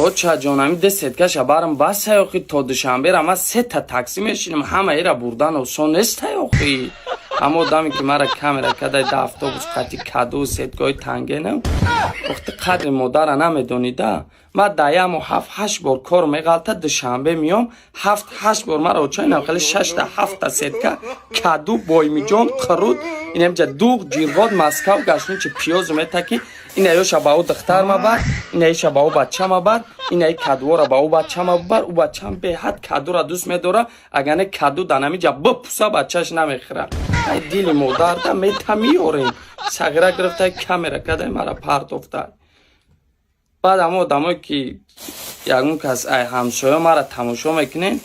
Очаҷон, ҳами ду сеткаша барам басай, охи. То Душанбера ман сета таксӣ мешинам, ҳамаира бурдан осон нестай, охи. Ҳама одаме, ки мара камера кадай да автобус қати каду сеткаҳои тангенам, охти, қадри модара намедонида. Ма даяму ҳафт ҳашт бор кор меғалта, Душанбе миём, ҳафт ҳашт бор мара очаинам хеле шашта ҳафта сетка каду, боймиҷон, қурут, инамҷа дуғ, ҷирғот, Москав гаштничи, пиёзу мета, ки инаёша ба ӯ духтар мабар, инаиша ба ӯ бача мабар, инаи кадуора ба ӯ бача мабар. Ӯ бачам беҳад кадура дӯст медора, агар не каду да намиҷа бипуса, бачаш намехӯра. Ай дили модарда мета миёрем. Сағира гирифтай, камера кадай, мара партофтай. Баъд ҳама одамое, ки ягон кас ай ҳамсоя мара тамошо мекунен,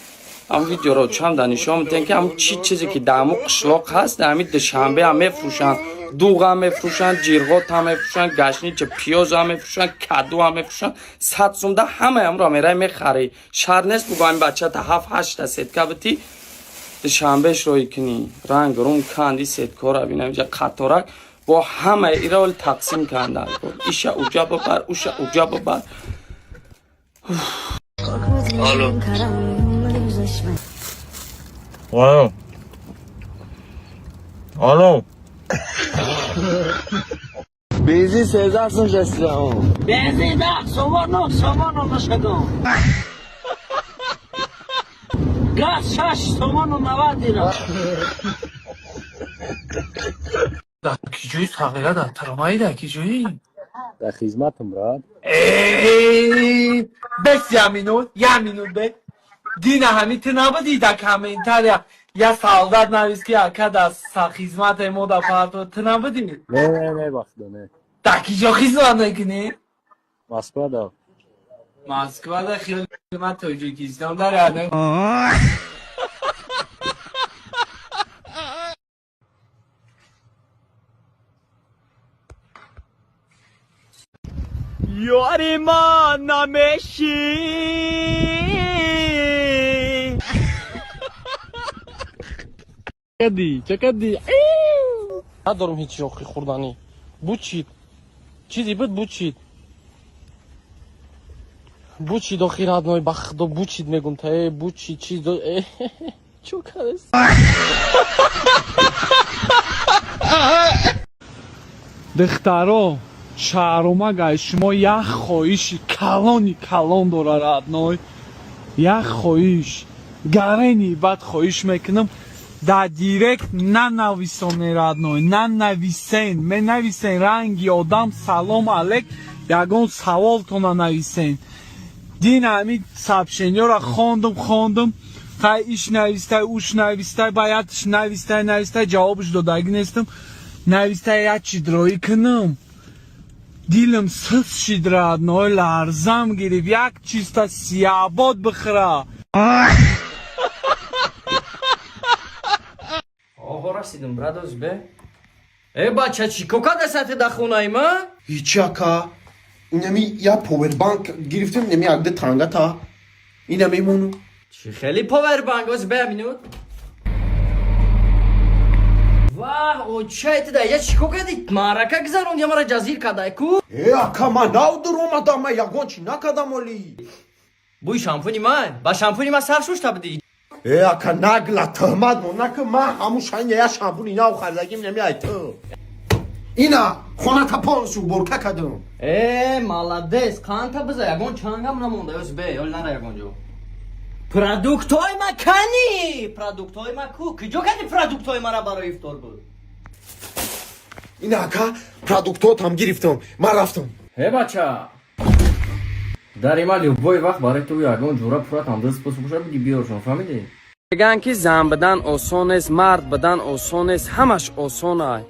ҳам видеоро чам да нишон медиҳем, ки ҳам чӣ чизе, ки дар ҳамун қишлоқ ҳаст, дар ҳамин Душанбе ҳам мефурӯшанд: дуғ ҳам мефурӯшанд, ҷирғот ҳам мефурӯшанд, гашнича пиёз ҳам мефурӯшанд, каду ҳам мефурӯшанд. 100 сумда ҳамаи ҳамро мерай мехарӣ. Шарт нест, буго ҳамин бачата ҳафт ҳашта сетка битӣ, Душанбеш роҳӣ кунӣ. Ранг рум канди сеткора бинам, иҷа қаторак бо ҳамаи ира оли тақсим карданд: иша уҷа бибар, уша уҷа бибар. Алло. Алло. Алло. Бензин 13 сум шастидаам. Бензин 10 сомон, 9 сомону нашадум. Газ 6 сомону 90 дирам. Дар киҷои, сағира, дар таромаи, дар киҷои? Дар хизматам, брат. Бес, я минут, я минут бе. Дина ҳами ту набудӣ, дар комментария я солдат навис, ки ака, дар хизмате мо да парто, ту набудӣ? Не, не, не, бахудо, не. Дар киҷо хизмат мекунӣ? Москва да. Москва да? Хиёли ман Тоҷикистон дар. Ёри ман намешӣ. Чакади, чакади. Надорам ҳеҷ охи хӯрданӣ. Бучид. Чизе буд, бучид. Бучид, охи, родной, ба худо, бучид мегум та, э, бучид, чиз до, э, чо кардес? Духтаро, шаҳромагай шумо як хоҳиши калони калон дора, родной, як хоҳиш гарени. Баъд хоҳиш мекунам, дар директ нанависоне, родной, нанависен. Менависен ранги одам салом алек, ягон саволтона нависен. Дин ҳамин сообщениёро хондум, хондум, хай, иш навистай, уш навистай, ба ятш навистай, навистай, ҷавобш додагӣ нестам. Навистай, як чи дроӣ кунам, дилам сис шид, родной, ларзам гирифт. Як чиста сиябод бихӯра. Оҳо, расидим, брадоз бе. Э, бача, чӣ ко када сати да хонаи ма? Ҳичи, ака, инами я повербанк гирифтем, инами якда тангата ина мемону. Чӣ хели повербанк, оз бе минут. Ваҳ, очай, ту да я чӣ ко кади? Маърака гузаронд я мара ҷазир кадай ку? Э, ака, ман нав дуромадам, ман ягон чӣ накардам оли. Бӯи шампуни ман, ба шампуни ман сар шушта будӣ? Э, ака, нагла тӯҳмат мо накун, ман ҳамун шайня я шампуни нав харидагим, инами ай ту. Ина хоната полностью уборка кардам. Э, молодец, қанта биза, ягон чангам намонда, ёз бе, ёл нара ягон ҷо. Продуктҳои ма кани? Продуктҳои ма ку? Киҷо кади продуктҳои мара барои ифтор буд? Ина, ака, продуктотам гирифтам, ман рафтам. Э, бача, дар има любой вақт барои ту ягон ҷура пуратам даст пос боша, биги биёршон, фаҳмидӣ? Мегӯянд, ки зан будан осон нест, мард будан осон нест, ҳамаш осон ай.